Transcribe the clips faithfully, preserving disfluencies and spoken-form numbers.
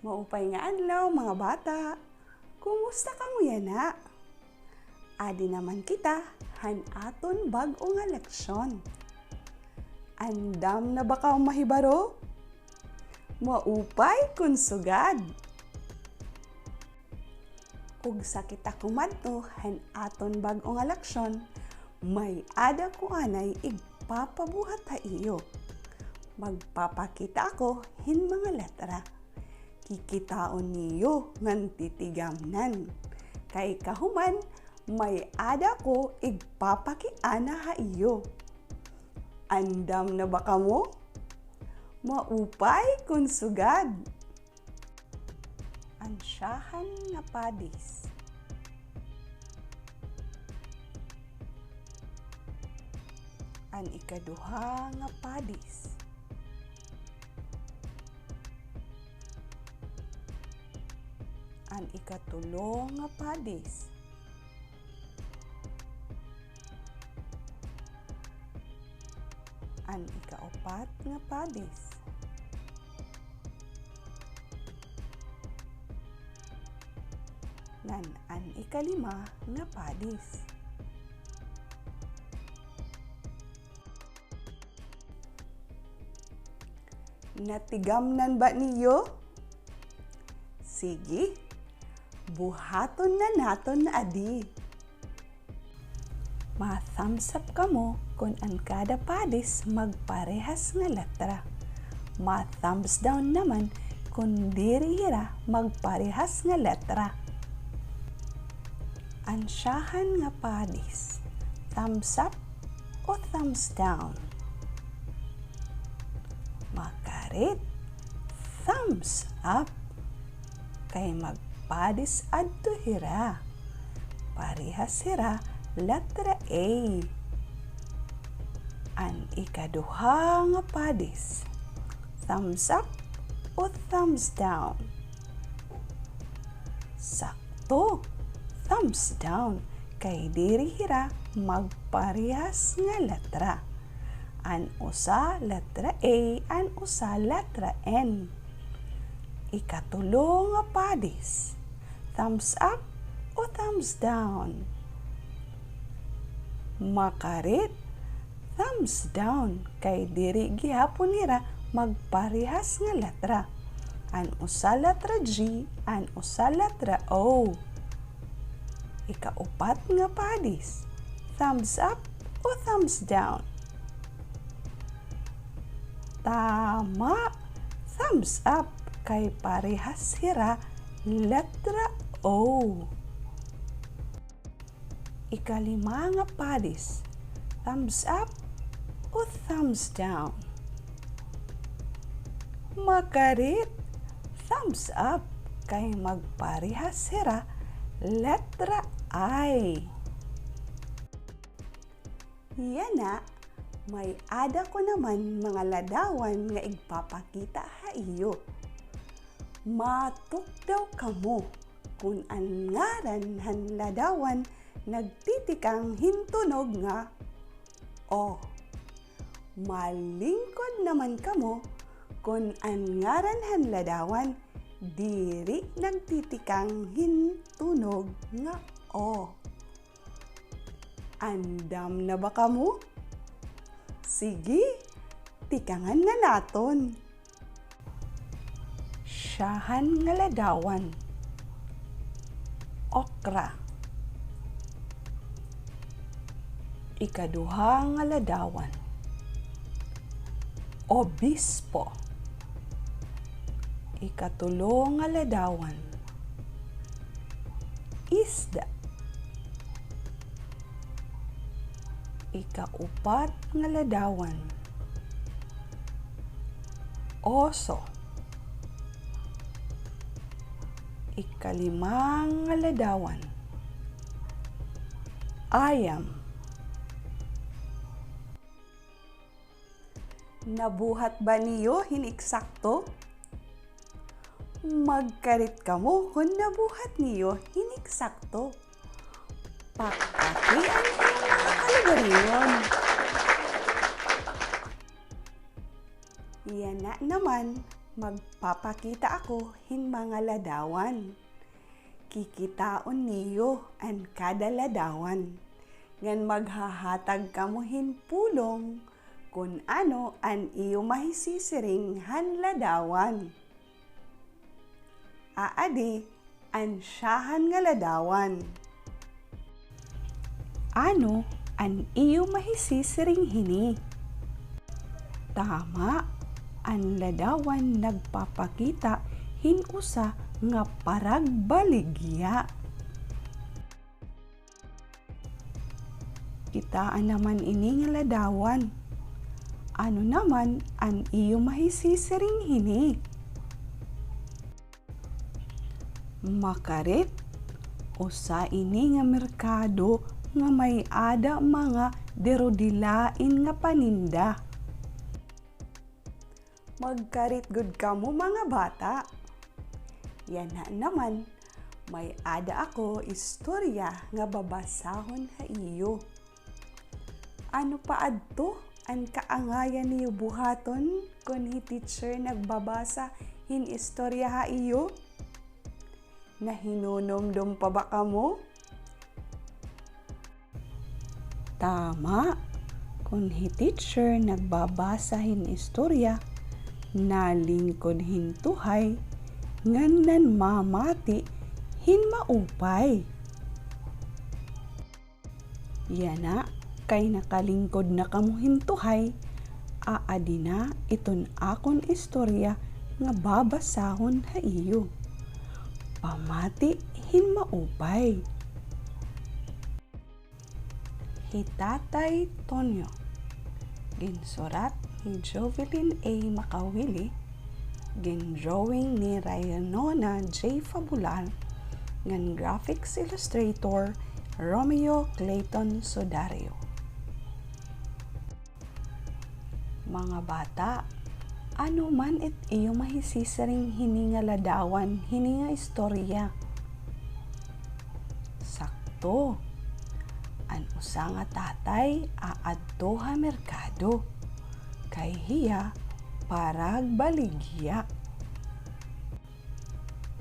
Maupay nga adlaw, mga bata. Kumusta kamo yana? Adi naman kita han aton bag-o nga leksyon. Andam na ba kamo mahibaro? Maupay kon sugad. Ugsa kita kumadto han aton bag-o nga leksyon, may-ada ko anay igpapabuhat ha iyo. Magpapakita ako hin mga letra. Kikitaon niyo ngan titigamnan. Kay kahuman, may-ada ko igpapakiana ha iyo. Andam na ba kamo? Maupay kon sugad. An syahan nga padis. An ikaduha nga padis. An ikatulo nga padis. An ikaupat nga padis. Ngan an ikalima nga padis. Natigamnan ba niyo? Sige, buhaton na naton adi. Ma-thumbs up kamo kon an kada padis magparehas nga letra. Ma-thumbs down naman kon diri hira magparehas nga letra. An syahan nga padis, thumbs up o thumbs down? Makarit, thumbs up. Kay magpadis adto hira. Parehas hira letra A. An ikaduha nga padis, thumbs up o thumbs down? Sakto, thumbs down, kay diri hira magparehas nga letra. An usa letra A, an usa letra N. Ikatulo nga padis, thumbs up o thumbs down? Makarit, thumbs down, kay diri gihapon hira magparehas nga letra. An usa letra G, an usa letra O. Ikaupat nga padis, thumbs up o thumbs down? Tama, thumbs up, kay parehas hira letra O. Ikalima nga padis, thumbs up o thumbs down? Makarit, thumbs up, kay magparehas hira letra I. Yana, may-ada ko naman mga ladawan nga igpapakita ha iyo. Matukdaw kamo kon an ngaran han ladawan nagtitikang hin tunog nga O. Malingkod naman kamo kon an ngaran han ladawan diri nagtitikang hin tunog nga O. Andam na ba kamo? Sige, tikangan na naton. Syahan nga ladawan, okra. Ikaduha nga ladawan, obispo. Ikatulo nga ladawan, isda. Ikaupat nga ladawan, oso. Ikalima nga ladawan, ayam. Nabuhat ba niyo hin eksakto? Magkarit kamo kon nabuhat niyo hin eksakto. Pakpaki an imo mga kalugaringon. Yana naman, Magpapakita ako hin mga ladawan. Kikitaon niyo an kada ladawan, ngan maghahatag kamo hin pulong kon ano an iyo mahisisiring han ladawan. Aadi an syahan nga ladawan. Ano an iyo mahisisiring hini? Tama, an ladawan nagpapakita hin usa nga paragbaligya. Kitaa naman ini nga ladawan. Ano naman an iyo mahisisiring hini? Makarit, usa ini nga merkado nga may-ada mga dirudilain nga paninda. Magkarit gud kamo, mga bata. Yana naman, may-ada ako istorya nga babasahon ha iyo. Ano pa adto an kaangayan niyo buhaton kon hi teacher nagbabasa hin istorya ha iyo? Nahinunumdom pa ba kamo? Tama, kon hi teacher nagbabasa hin istorya, nalingkod hin tuhay, ngan nanmamati hin maupay. Yana, kay nakalingkod na kamo hin tuhay, aadi na iton akon istorya nga babasahon ha iyo. Pamati hin maupay. Hi Tatay Tonyo. Ginsurat ni Jovelyn A. Makawili, gindrawing ni Raynona J. Fabular, ngan graphics illustrator Romeo Clayton Sudario. Mga bata, ano man it iyo mahisisiring hini nga ladawan, hini nga istorya? Sakto. An usa nga tatay aadto ha merkado. Kay hiya paragbaligya.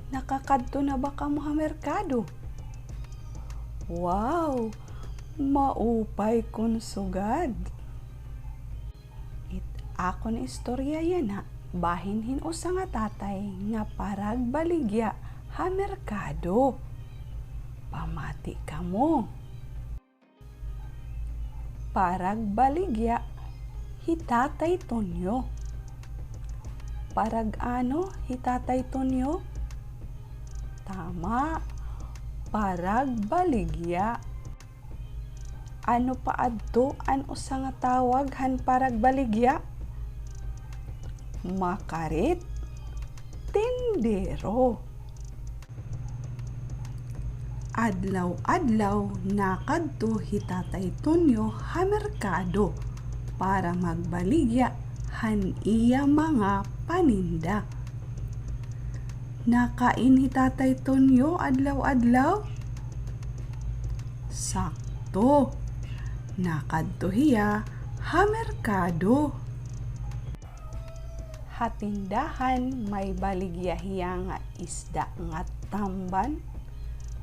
Nakakadto na ba kamo ha merkado? Wow! Maupay kon sugad. It akon istorya yana bahin hin usa nga tatay nga paragbaligya ha merkado. Pamati kamo. Paragbaligya hi Tatay Tonyo. Parag-ano hi Tatay Tonyo? Tama, paragbaligya. Ano pa adto an usa nga tawag han paragbaligya? Makarit, tindero. Adlaw-adlaw nakadto hi Tatay Tonyo ha merkado para magbaligya han iya mga paninda. Nakain hi Tatay Tonyo adlaw-adlaw? Sakto. Nakadto hiya ha merkado. Ha tindahan may baligya hiya nga isda nga tamban,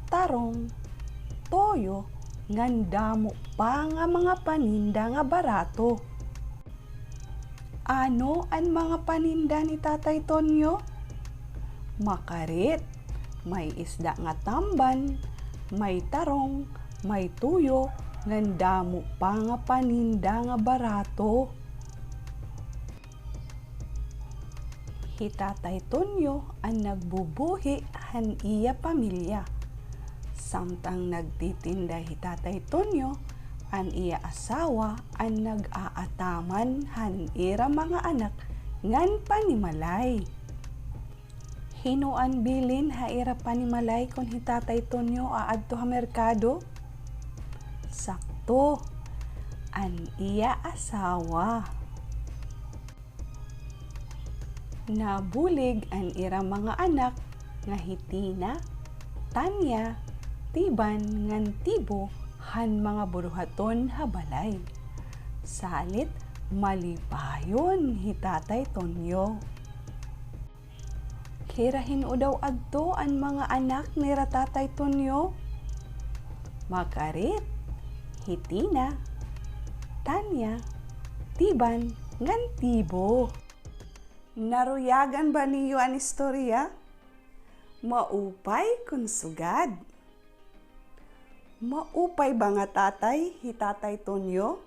tarong, toyo, ngan damo pa nga mga paninda nga barato. Ano an mga paninda ni Tatay Tonyo? Makarit, may isda nga tamban, may tarong, may tuyo, ngan damo pa nga paninda nga barato. Hi Tatay Tonyo an nagbubuhi han iya pamilya. Samtang nagtitinda hi Tatay Tonyo, an iya asawa an nag-aataman han ira mga anak ngan panimalay. Hin-o an bilin ha ira panimalay kon hi Tatay Tonyo aadto ha merkado? Sakto, an iya asawa. Nabulig an ira mga anak nga hi Tina, Tanya, Tiban ngan Tibo han mga buruhaton ha balay. Salit malipayon hi Tatay Tonyo. Hira hin-o daw adto an mga anak nira Tatay Tonyo? Makarit, hi Tina, Tanya, Tiban, ngan Tibo. Naruyagan ba niyo an istorya? Maupay kon sugad. Maupay ba nga tatay hi Tatay Tonyo?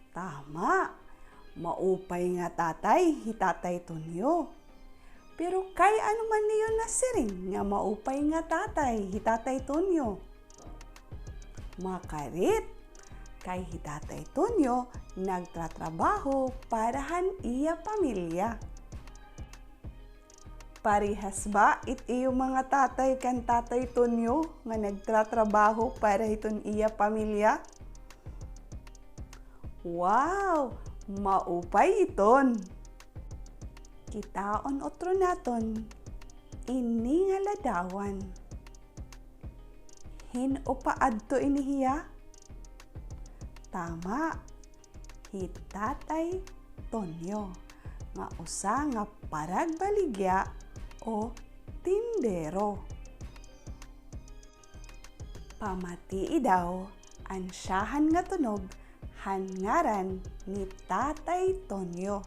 Tama, maupay nga tatay hi Tatay Tonyo. Pero kay ano man niyo nasiring nga maupay nga tatay hi Tatay Tonyo? Makarit, kay hi Tatay Tonyo nagtratrabaho para han iya pamilya. Parehas ba it iyo mga tatay kan Tatay Tonyo nga nagtratrabaho para hiton iya pamilya? Wow! Maupay iton! Kitaon utro naton ini nga ladawan. Hin-o pa adto ini hiya? Tama, hi Tatay Tonyo, nga usa nga paragbaligya o tindero. Pamatii daw an syahan nga tunog han ngaran ni Tatay Tonyo.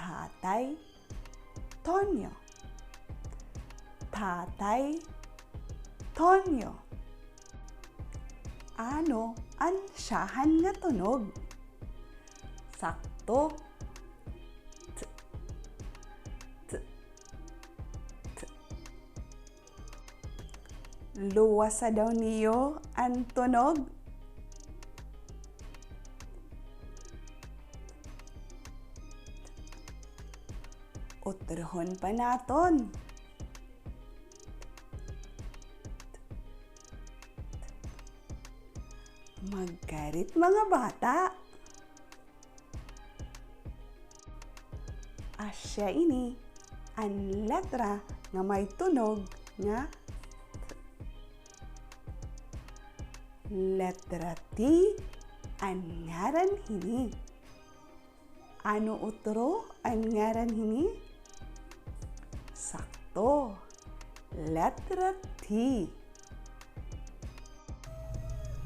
Tatay Tonyo. Tatay Tonyo. Ano an syahan nga tunog? Sakto. T, t, t. Luwasa daw niyo an tunog. Utrohon pa naton. Magkarit, mga bata. Asya ini an letra nga may tunog nga T. Letra T an ngaran hini. Ano utro an ngaran hini? Sakto. Letra T.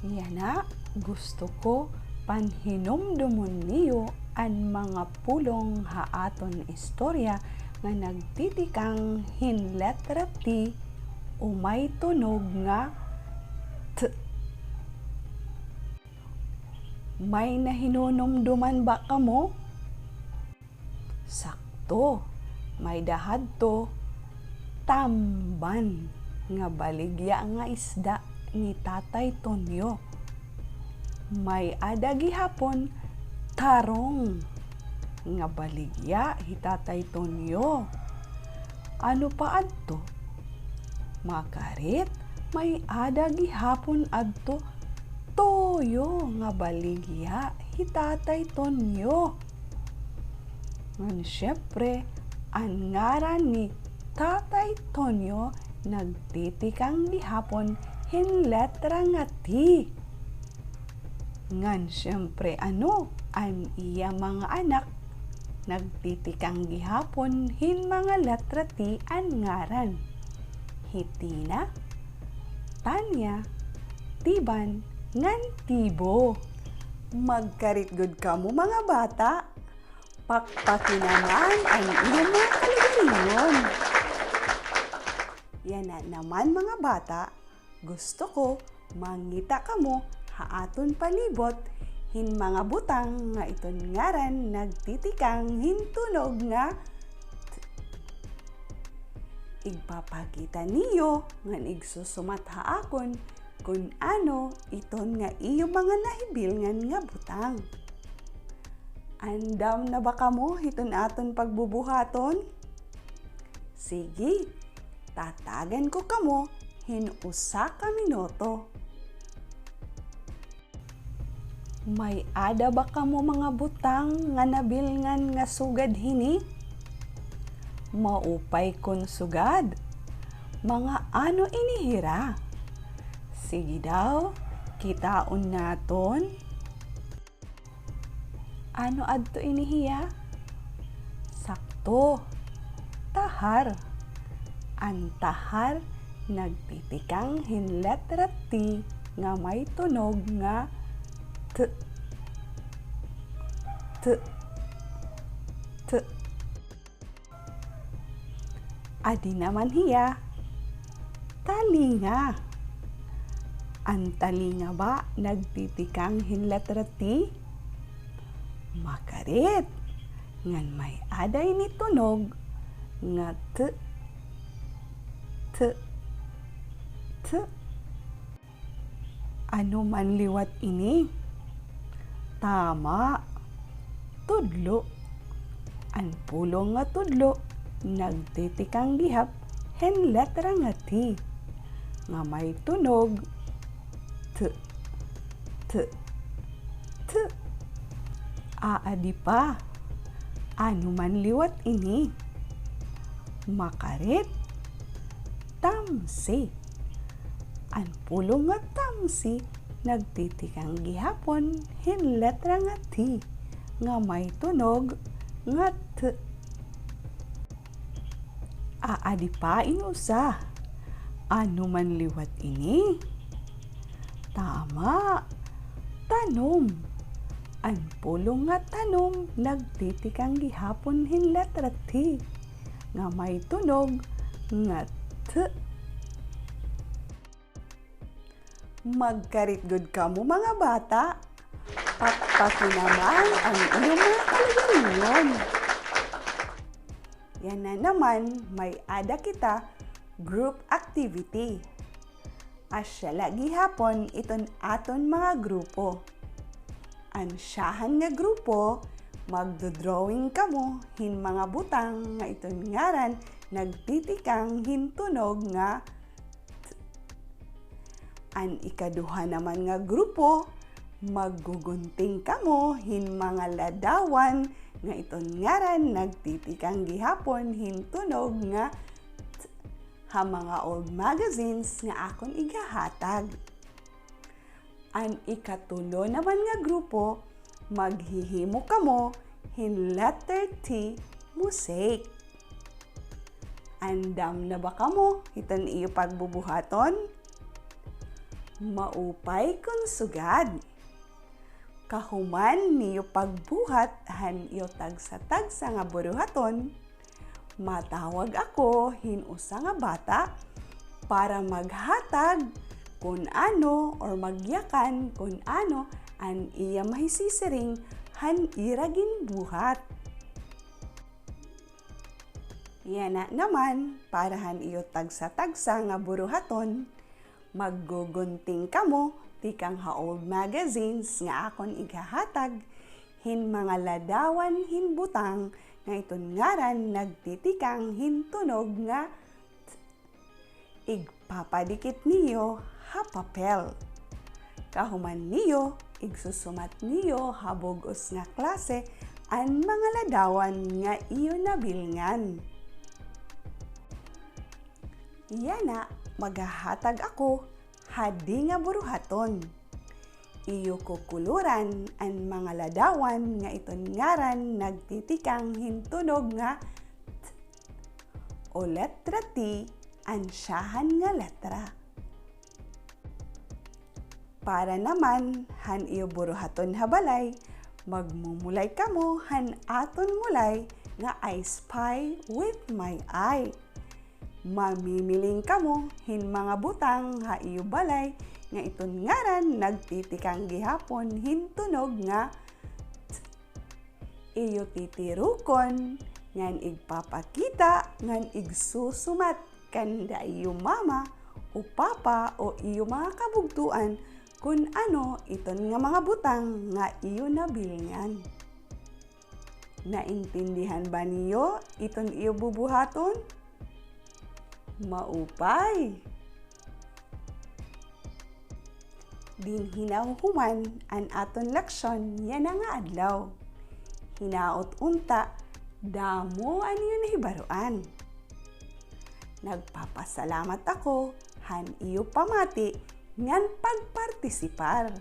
Yana, gusto ko panhinumdomon niyo an mga pulong ha aton istorya nga nagtitikang hin letra T o may tunog nga T. May nahinunumdoman ba kamo? Sakto, may-ada hadto tamban nga baligya nga isda ni Tatay Tonyo. May-ada gihapon tarong nga baligya hi Tatay Tonyo. Ano pa adto? Makarit, may-ada gihapon adto toyo nga baligya hi Tatay Tonyo. Ngan siyempre, an ngaran ni Tatay Tonyo nagtitikang gihapon hin letra nga T. Ngan siyempre, ano, an iya mga anak nagtitikang gihapon hin mga letra T an ngaran. Hi Tina, Tanya, Tiban, ngan Tibo. Magkarit gud kamo, mga bata. Pakpaki naman an iyo mga kalugaringon. Yana naman, mga bata, gusto ko mangita kamo ha aton palibot hin mga butang nga iton ngaran nagtitikang hin tunog nga T. Igpapakita niyo ngan igsusumat ha akon kon ano iton nga iyo mga nahibilngan nga butang. Andam na ba kamo hiton aton pagbubuhaton? Sige, tatagan ko kamo hin usa ka minuto. May-ada ba kamo mga butang nga nabilngan nga sugad hini? Maupay kon sugad. Mga ano ini hira? Sige daw, kitaon naton. Ano adto ini hiya? Sakto. Tahar. An tahar nagtitikang hin letra T nga may tunog nga t, t, t. Adi naman hiya. Talinga. An talinga ba nagtitikang hin letra T? Makarit. Ngan may-ada ini tunog nga t, t, t. Ano man liwat ini? Tama. Tudlo. An pulong nga tudlo nagtitikang gihap hin letra nga T nga may tunog t, t, t. Aadi pa. Ano man liwat ini? Makarit. Tamsi. An pulong nga tamsi nagtitikang gihapon hin letra nga T nga may tunog nga t. Aadi pa in usa. Ano man liwat ini? Tama. Tanom. An pulong nga tanom nagtitikang gihapon hin letra T nga may tunog nga t. Magkarit gud kamo, mga bata. Pakpaki naman an iyo mga kaugalingon. Yana naman, may-ada kita group activity. Asya la gihapon iton aton mga grupo. An syahan nga grupo, magdo-drawing kamo hin mga butang nga iton ngaran nagtitikang hin tunog nga t. An ikaduha naman nga grupo, maggugunting kamo hin mga ladawan nga iton ngaran nagtitikang gihapon hin tunog nga t ha mga old magazines nga akon ighahatag. An ikatulo naman nga grupo, maghihimo kamo hin letter T mosaic. Andam na ba kamo hiton iyo pagbubuhaton? Maupay kon sugad. Kahuman niyo pagbuhat han iyo tagsa-tagsa nga buruhaton, matawag ako hin usa nga bata para maghatag kun ano or magyakan kun ano an iya mahisisiring han ira ginbuhat. Yana naman, para han iyo tagsa-tagsa nga buruhaton, maggugunting kamo tikang ha old magazines nga akon ighahatag hin mga ladawan hin butang nga iton ngaran nagtitikang hin tunog nga t. Igpapadikit niyo ha papel. Kahuman niyo, igsusumat niyo ha bug-os nga klase an mga ladawan nga iyo nabilngan. Yana, maghahatag ako hadi nga buruhaton. Iyo kukuluran an mga ladawan nga iton ngaran nagtitikang hin tunog nga t o letra T an syahan nga letra. Para naman han iyo buruhaton ha balay, magmumulay kamo han aton mulay nga I Spy with My Eye. Mamimiling kamo hin mga butang ha iyo balay nga iton ngaran nagtitikang gihapon hin tunog nga t. Iyo titirukon ngan igpapakita ngan igsusumat kanda iyo mama o papa o iyo mga kabugtoan kun ano iton nga mga butang nga iyo nabilngan. Naintindihan ba niyo iton iyo bubuhaton? Maupay! Dinhi nahuhuman an aton leksyon yana nga adlaw. Hinaot unta, damo an iyo nahibaroan. Nagpapasalamat ako han iyo pamati ngan pagpartisipar.